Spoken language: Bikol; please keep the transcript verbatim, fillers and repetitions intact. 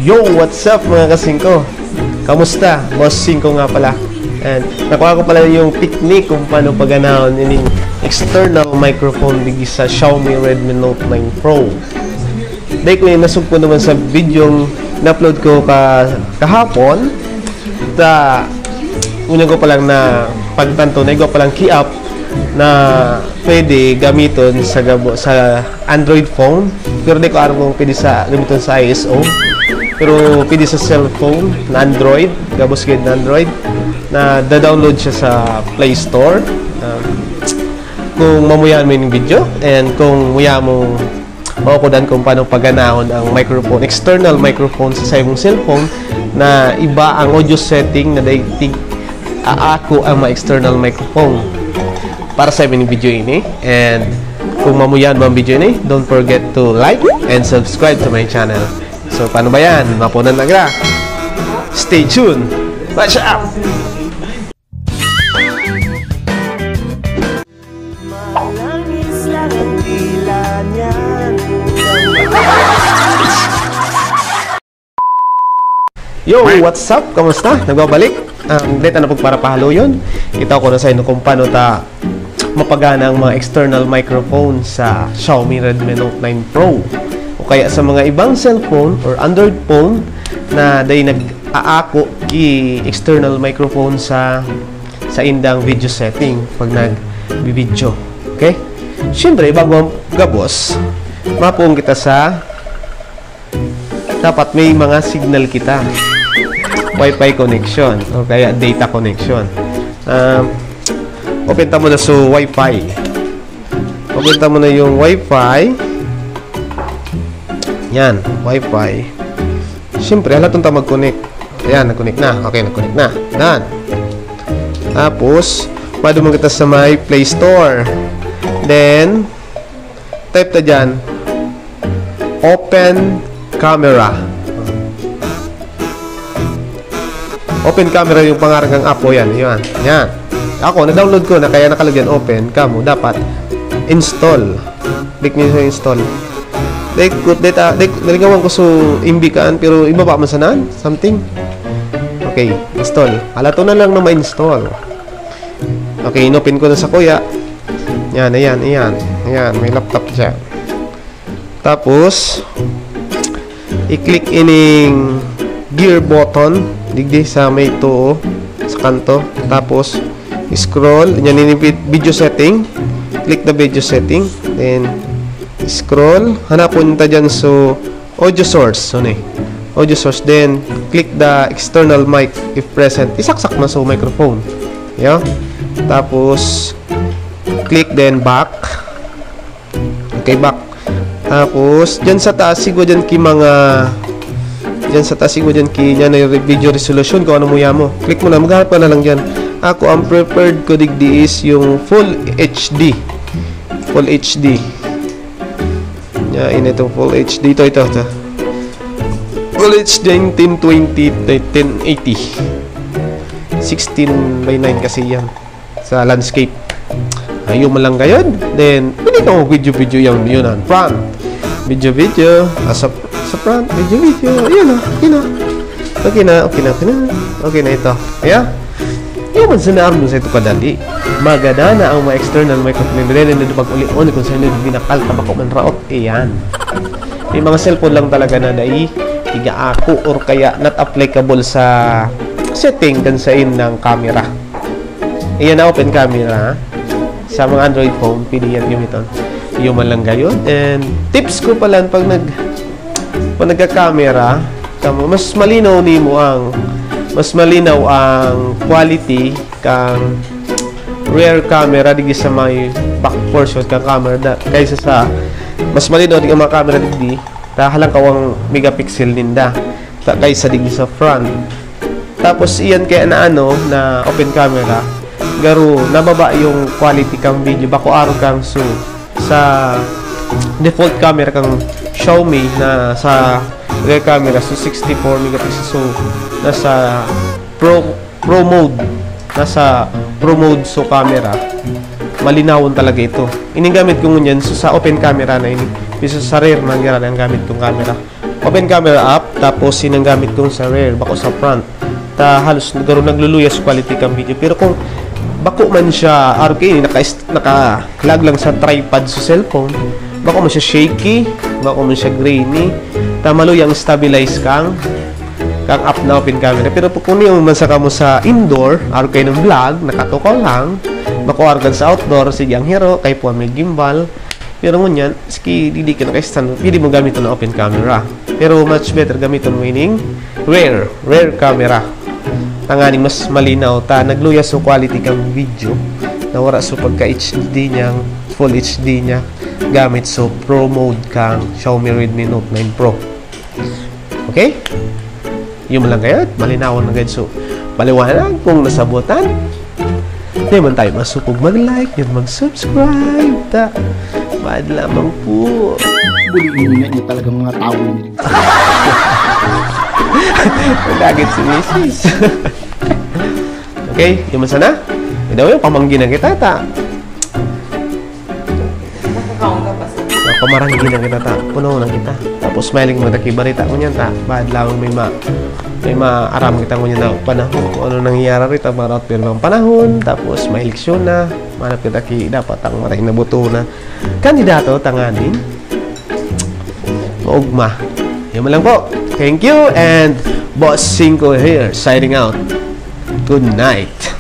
Yo, what's up, mga kasingko? Kamusta? Boss Singko nga pala. And nakuha ko pala yung technique kung paano paganahon ining external microphone digdi sa Xiaomi Redmi Note nine Pro. Dahil ko yung nasugpo naman sa video na-upload ko ka kahapon, ta una ko palang na pagtanto na igwa palang key up na pwede gamiton sa gabo sa Android phone, pero di ko aram kung pwede sa gamiton sa I S O. Pero pwede sa cellphone na Android, gabos gid na Android, na da-download siya sa Play Store. Um, kung mamuyahan mo yung video and kung muya mo maukudan kung paano paganahon ang microphone, external microphone sa saimong cellphone na iba ang audio setting na daig aako ang mga external microphone para sa imong video ini. And kung mamuyahan mo ang video ini, don't forget to like and subscribe to my channel. So, paano ba yan? Mapunan na gra. Stay tuned. Watch out! Malangis lang ang dila niyan. Yo, what's up? Kamusta? Nagbabalik? Ang deta na pag para pahaloyon. Itaw ko na sa inyo kung paano ta mapagana ang mga external microphone sa Xiaomi Redmi Note nine Pro o kaya sa mga ibang cellphone or Android phone na dai nag-aako ki external microphone sa sa indang video setting pag nag-video. Okay? Siyempre, bago ang gabos, mapuong kita sa dapat may mga signal kita. Wi-Fi connection o kaya data connection. Ah, open ta muna sa Wi-Fi. Open ta muna yung Wi-Fi. Yan, Wi-Fi. Siyempre, halaton ta mag-connect. Ayan, nag-connect na. Okay, nag-connect na. Yan. Tapos, maduman kita sa may Play Store. Then, type ta dyan, open camera. Open camera yung pangaran ng app o yan. Yan. Yan. Ako, na-download ko na kaya nakalagyan open. Kamo, dapat install. Click niyo sa install. Dahil, dahil, ah, dahil, nalingawan ko sa imbikaan, pero ibaba man sanan, something. Okay, install. Halaton na lang na ma-install. Okay, inopen ko na sa kuya. Yan, ayan, ayan. Ayan, may laptop siya. Tapos, i-click ining gear button, digdi sa may tuo, sa kanto. Tapos, scroll. Yan, ini vid-, video setting. Click the video setting. Then, scroll. Hanapon ta dyan sa audio source. Ano eh? Audio source. Then, click the external mic if present. Isaksak na sa microphone. Yan. Tapos, click then back. Okay, back. Tapos, dyan sa taas, siguro dyan ki mga, dyan sa taas, siguro dyan ki, dyan na yung video resolution, kung ano mo yamo. Click mo na, maghanap ka na lang dyan. Ako, ang preferred ko digdi is yung full H D. Full H D. Yan, itong full H D. Ito, ito, ito. Full H D yung ten twenty, ten eighty. Sixteen by nine kasi yan. Sa landscape. Ayaw man lang gayod. Then, pwede ka mag-video-video yung yun, ah. Front. Video-video. Ah, sa, sa front. Video-video. Ayun na. Okay na. Okay na. Okay na. Okay na ito. Ayan. Yung man sa naarmo sa ito kadali. Magana na ang mga external microphone. Dili na pag-ulion kung saan yung binakal, tabako man raot. Ayan. May mga cellphone lang talaga na dai igaako or kaya not applicable sa setting kan sa indang camera. Iyan na open camera, ha? Sa mga Android phone, pwede yan gamiton. Iyo man lang gayon. And tips ko pala, pag nag-, pag nagka-camera, tama, mas malinaw nimo ang, mas malinaw ang quality kang rear camera digdi sa may back portion kang camera da, kaysa sa mas malinaw digdi ang mga camera digdi, ta halang kawang megapixel ninda, ta, kaysa digdi sa front. Tapos iyan kaya na ano, na open camera, garo nababa yung quality kang video, bako arog kang zoom. Sa default camera kang Xiaomi na sa rear camera, so sixty-four megapixel, so nasa pro, pro mode, nasa pro mode so camera. malinawon talaga ito. Ining gamit ko ngunyan, so, sa open camera na ini. Bisa sa rear man, giraray ang gamit kong camera. Open camera up, tapos inang gamit kong sa rear, bako sa front. Ta halos garo nagluluyas quality kang video. Pero kung bako man siya, R K, naka, naka-lag lang sa tripod sa cellphone, bako man siya shaky, bako man siya grainy, ta maluyang stabilize kang kang up na open camera. Pero kung niyo man sa kamo sa indoor, R K ng vlog, nakatukaw lang, bako R K sa outdoor, sige ang hiro, kay puwan may gimbal. Pero ngunyan, ski, didi ka naka-stand, pwede mo gamiton na open camera. Pero much better gamiton mo ining rear, rear camera. Tanganing mas malinaw ta, nagluyas so quality kang video. Nawara so pagka H D niyang, full H D niya. Gamit so pro mode kang Xiaomi Redmi Note nine Pro. Okay? Yun lang kayo, malinawon na kayo. So, maliwanag kung nasabutan. Di man tayo masupog mag-like, yun mag-subscribe. Ta, mahal lamang po. Buliin niya talagang mga tao yun. Nagagit si misis. Okay, yun man sana. Ito yung pamanggi na kita, ta. Nakakaon ka pa sa Pamaranggi na kita, ta. Puno na kita. Tapos smiling mo, taki barita ko niyan, ta. Bahad lang may ma... May maaram kita ngunyan na panahon kung ano nangyayari rito, mga route pero mga panahon, tapos may eleksyon na, manap kita ki dapat ang maray na boto na kandidato tanganing maugma. Yan mo lang po. Thank you and Boss Cinco here, signing out. Good night.